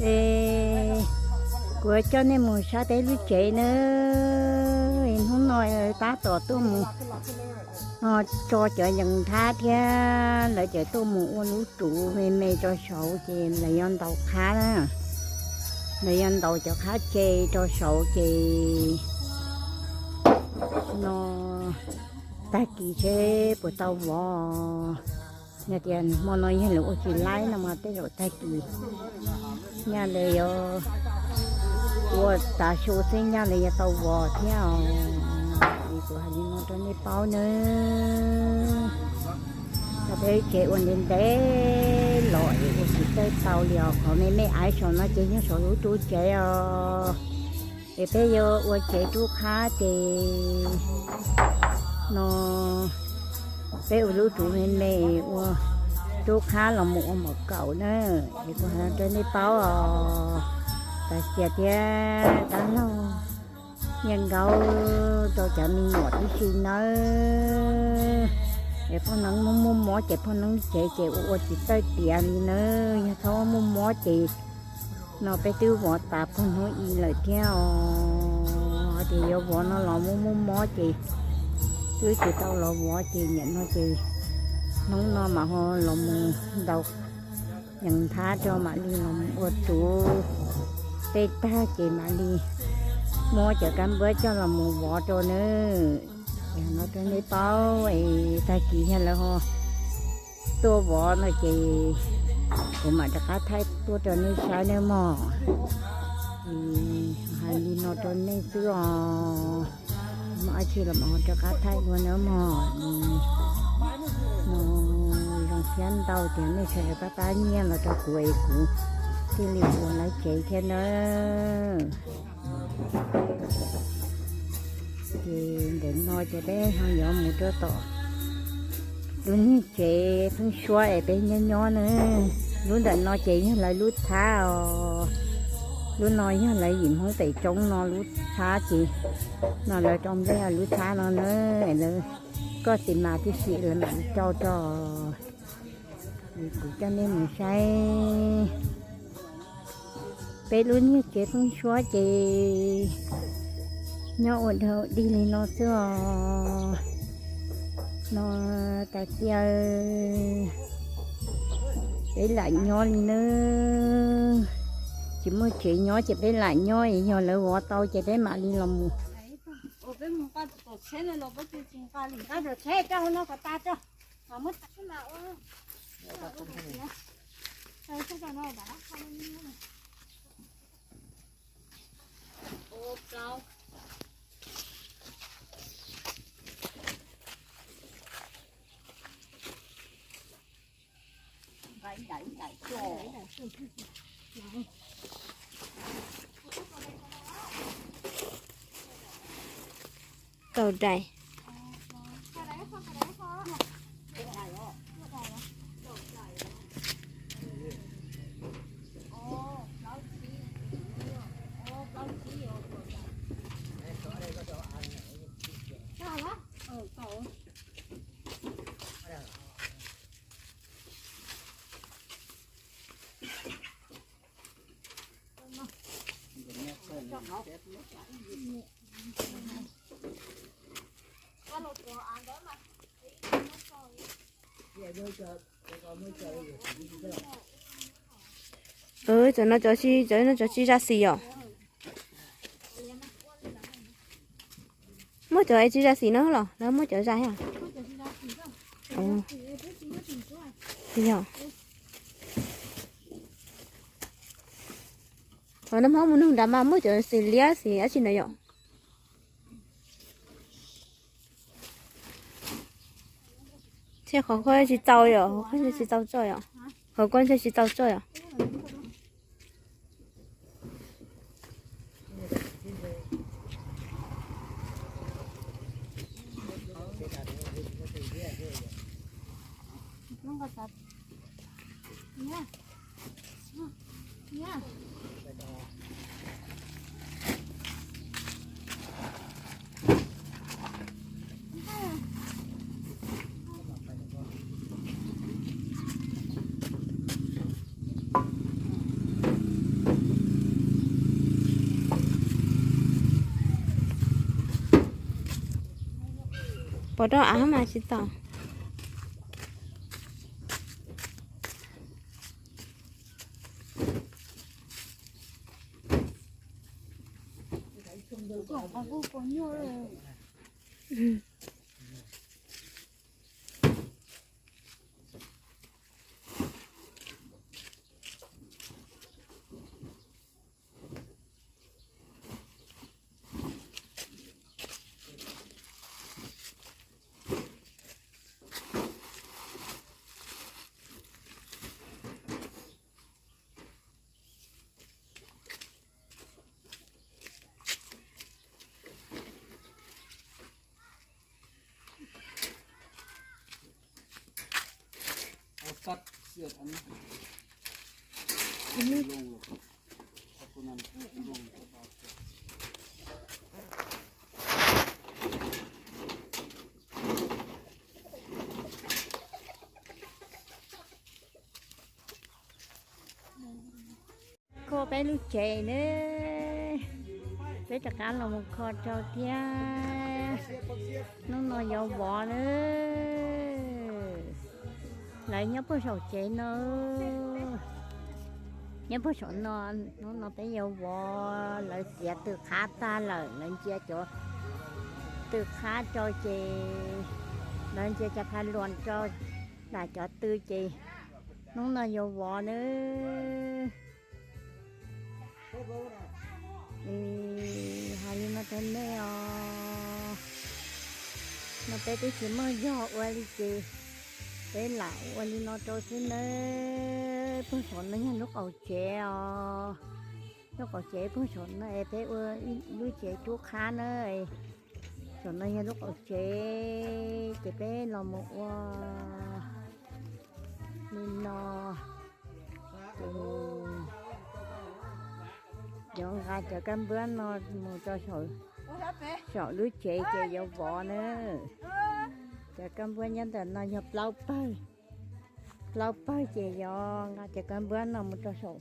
Es kuv coj nej mus saib peb lub tsev nawb. Hnub no tab tom tuaj mus tso cov yees nthab thiab lawv cov tuaj mus ua lub ruv me me rau saud ces lawv yuav ntaus qhab na. Lawv yuav ntaus cov qhab tse rau saud ces no tag kis seb puas tau vov. Yog tias hmo no yog lawv ua tsis laib no mas tej zaum tag kis nyaj lawv yuav ua tav su xwb nyaj lawv yuav tau vov thiab os. Es kuv hais li no rau nej paub nawb. Peb tsev ua ntev ntev los es ua tsis txawj tau li os. Qhov me me aiv saum no ces yog saum lub ruv tsev os. Es peb yuav ua tsev rub qhab ces no peb ua lub ruv me me ua rub qhab los mus ua mom kaum na. Es kuv hais rau nej paub os, Tam Xias thiab Dab Laug Nyiaj Nkaub rau cov me nyuam tib si nawb. Es poj neeb muaj muaj mob ces poj neeb tsev ces ua ua tsis txawj tiav li nawb. Yog txhob muaj mob ces no peb twb vov tas pog hnub i lawm thiab os. Ces yuav vov no los muaj muaj mob ces twb tsis tau los vov ces nim no ces hnub no mam ho los mus ntaus yees nthab rau mam li los ua ruv tej tag ces mam li muab cov kab npab coj los mus vov rau nawb. Yog no rau nej paub es tag kis yog lawv ho tuaj vov no ces kuv mam rov qab thaij tuaj rau nej saib nawb mog. Hais li no rau nej xwb os. Muaj dab tsi los mam ho rov qab thaij dua nawb mog. No zoo siab ntau tias nej sawv daws pab pab nyiaj los rau kuv es kuv thiaj li ua lawv tsev thiab nawb. Ces ntawm no ces peb ho yuav mus rau tom lub niag tsev pheeb suab es peb nyob nyob na. Lub ntawm no ces yog lawv lub txhab os. Lub no yog lawv yim Hmoob pem roob no lub txhab ces no lawv rau nplej lub txhab no na. Lawv koj xis mas tib si lawv mam li rau rau. Kuv coj nej mus saib peb lub niag tsev pheeb suab ces nyob ua dog dig li no xwb os. No tas tias peb lam nyob li nawb. Tsis muaj tsev nyob ces peb lam nyob, yog lawv vov tau ces peb mam li los mus. Tau dais. Cov no cov tsis, cov no cov tsis zam xis yom? Muab cov tsis zam xis no los lawv muab cov zam? Yog, qhov nag hmo mus nug nrad mas muab cov xis liab xis dab tsi ntawd yom? Thiab qhov ko tsis txaus yom, qhov ko tsis txaus tso yom? Qhov ko ntshe tsis txaus tso yom? Ua rau av mas tsis tau. Kho peb lub tsev ne, peb rov qab los mus kho rau thiab. Hnub no yuav vov na. Lawv nyob puag saum tsev no, nyob puag saum no. Hnub no peb yuav vov, lawv txiav tw qhab tag lawm, lawv ntsia cov tw qhab rau ces lawv ntsia cov pha luas rau nram cov tw ces hnub no yuav vov na. Hais li no rau nej os, no peb twb tsis muaj zog ua li ces peb lam ua li no rau xwb nawb. Puag saum no yog lub qaum tsev os, lub qaum tsev puag saum no es peb ua lub tsev rub qhab na. Saum no yog lub qaum tsev ces peb los mus ua li no ces yuav nqa cov kab npuab no mus rau saum lub tsev ces yuav vov na. Cov kab npuab nyob ntawm no yog plaub pawg, plaub pawg ces yuav nqa cov kab npuab no mus rau saum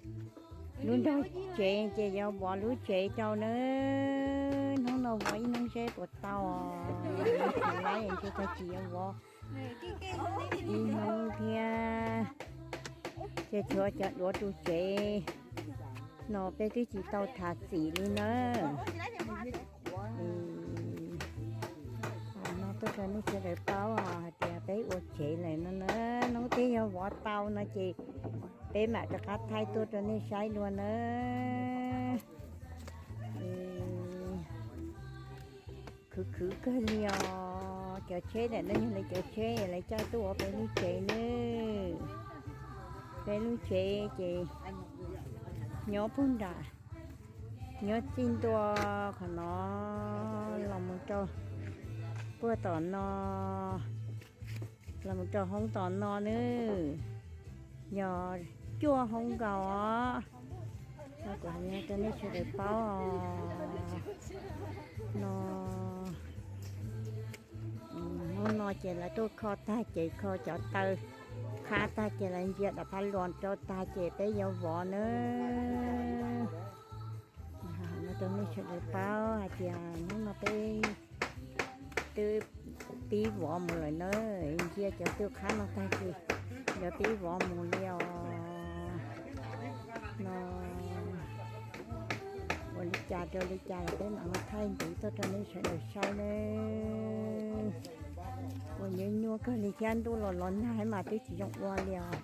lub nrog tsev ces yuav vov lub tsev rau na. Hnub no vov ib hnub seb puas tau, tsis laib ntshe tag kis yuav vov ib hnub thiab. Ces tshuav cov duav ru tsev no peb twb tsis tau tham txim li na. No tuaj rau nej sawv daws paub hais tias peb ua tsev lawm no na, hnub twg yog vov tau no ces peb mam rov qab thaij tuaj rau nej saib dua na. Khwv khwv kawg li os, cov tsheb ntawm no yog lawv cov tsheb lawv coj tuaj ua peb lub tsev nawb. Peb lub tsev ces nyob puag nram, nyob txij ntua qhov no los mus rau puag tom no, los mus rau hoob tom no nawb, yog cuaj hoob nkaus os. Kuv hais rau nej sawv daws paub os. No, hnub no ces lawv tuaj kho tag ces kho cov taw qhab tag ces lawv ntsia daim phab luas rau tag ces peb yuav vov nawb. No rau nej sawv daws paub hais tias hnub no peb twb pib vov mus lawm na, ntsia cov twj qhab no tag ces yuav pib vov mus li os. No ua li cas rau li cas los peb mam thaij ntxiv tuaj rau nej sawv daws saib nawb. Ua nyuaj nyuaj kawg li thiab, ntuj los los nag mas twb tsis zoo ua li os.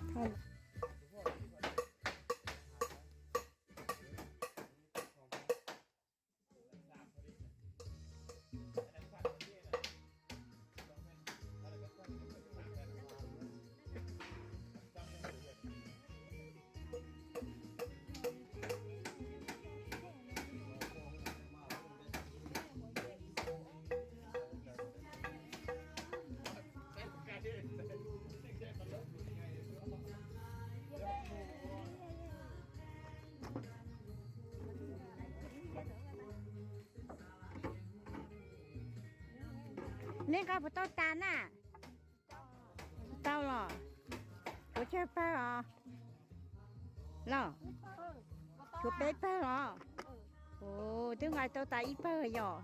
Nej nqa puas tau tas na? Tau los? Puas tsawg pawg os? Los? Tshuav peb pawg los? Twb nqa tau tas ib pawg yom.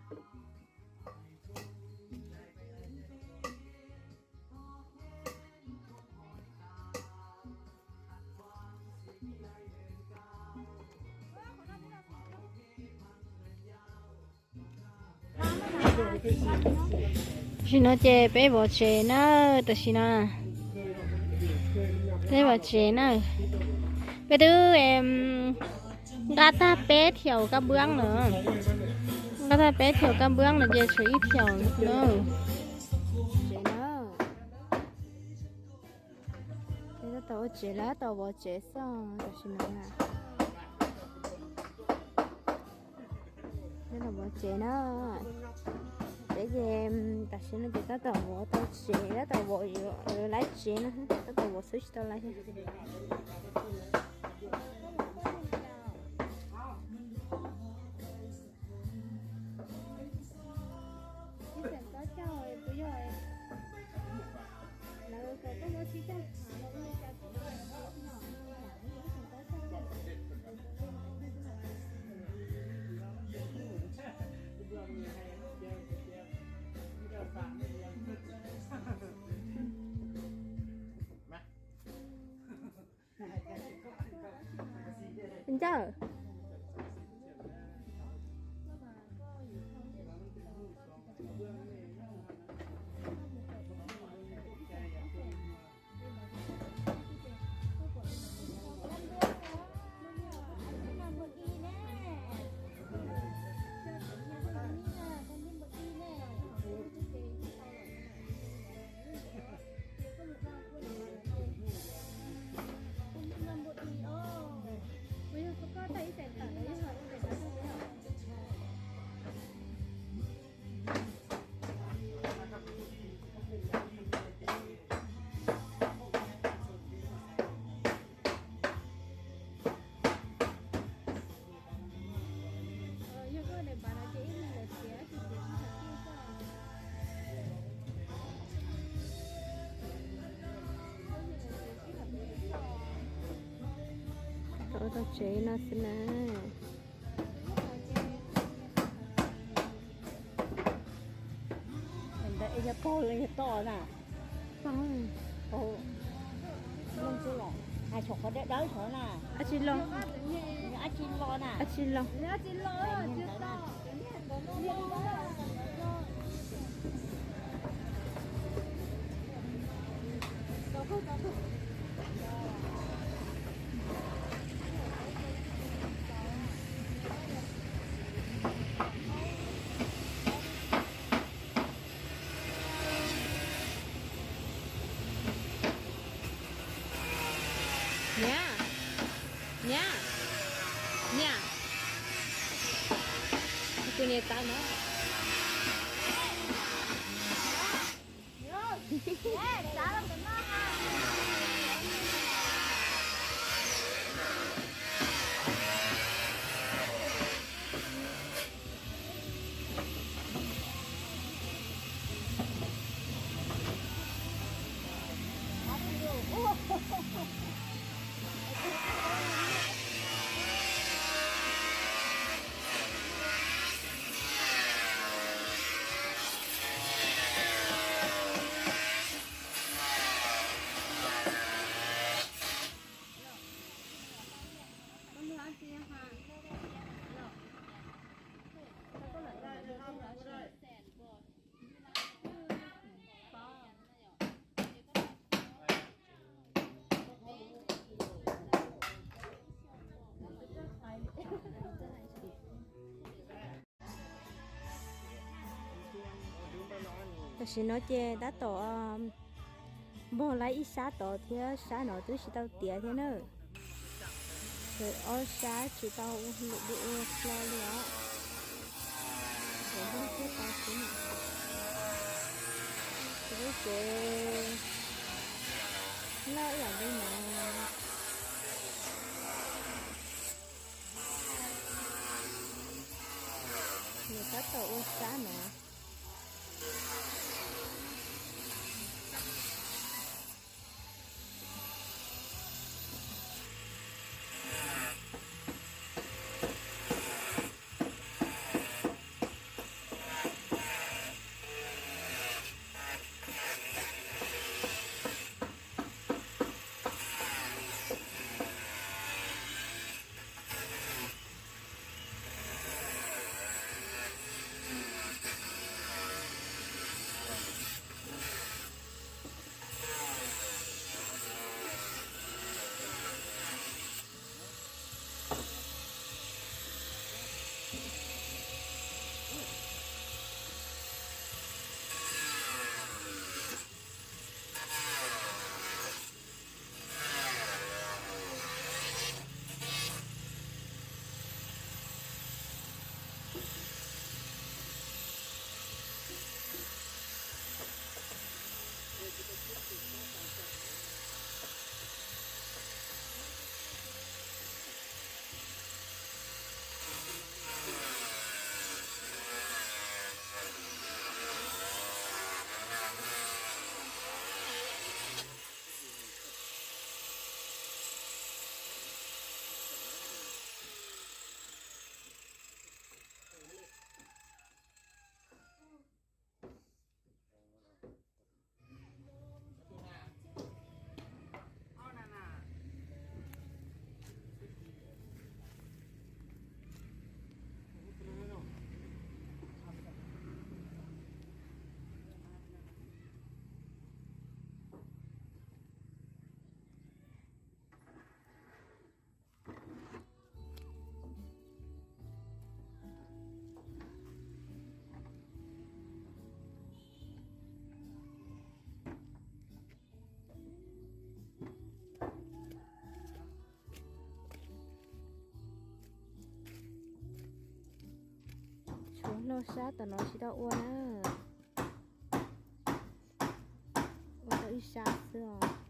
Tam sim no ces peb vov tsev na, tam sim no peb vov tsev na. Peb twb nqa tag peb thiaus kab npab lawm, nqa tag peb thiaus kab npab lawm ces tshuav ib thiaus na. Tsev na. Peb tab tom ua tsev, lawv tab tom vov tsev xwb tam sim no na. Peb los vov tsev na. Peb ces tam sim no ces tab tom vov tau tsev, tab tom vov, lawv tsev na, tab tom vov xwb tsis tau lawv thiab. Ncauj. Ua tau tsev no xwb na. Ntawd yog paug los yog toj na? Paug. Paug. Hais tshuav qhov dawb dawb xwb na. Dab tsi los? Dab tsi los na? Dab tsi los? Niam, niam, niam, tus niam tais no. Tam sim no ces tab tom npog lawm ib sab tod thiab, sab no twb tsis tau tiav thiab na. Ob sab tsis tau ua hlo li os. Ces npog thiab tau xwb na. Lub tsev loj ib yam li no. Nws tab tom ua sab no. Noj sab tom no tsis tau ua na, ua tau ib sab xwb os.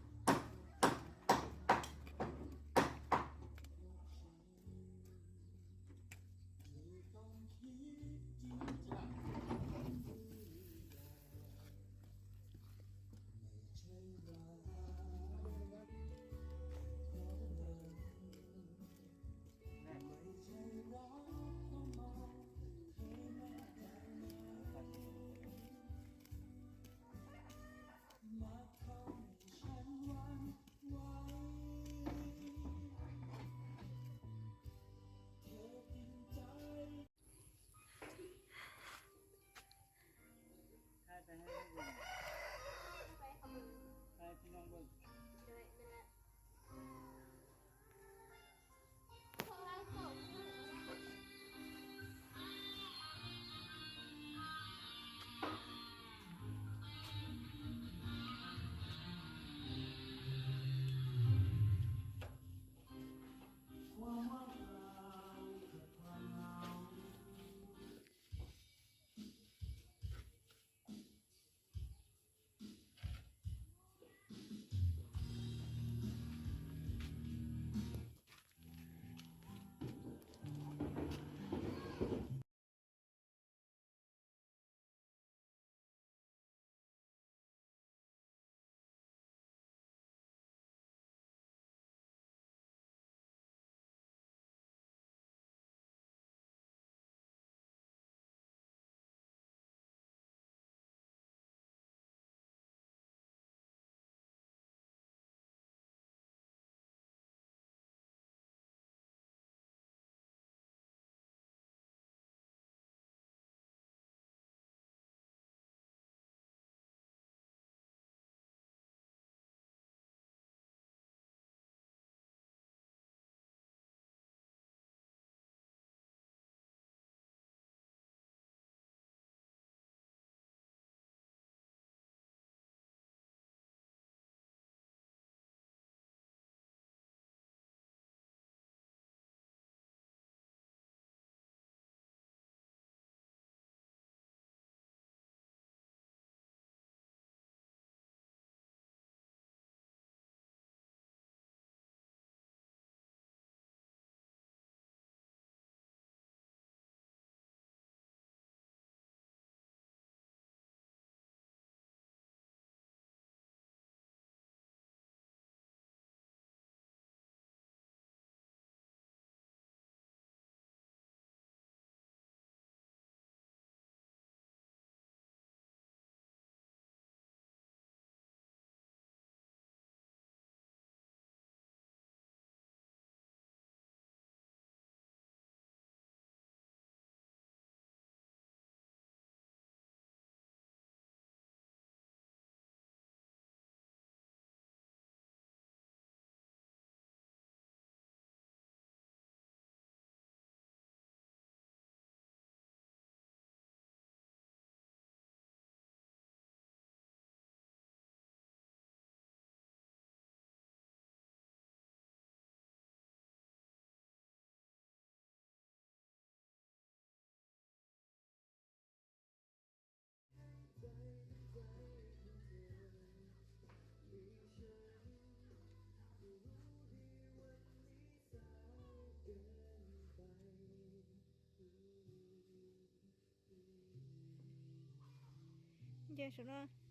Nce saum no.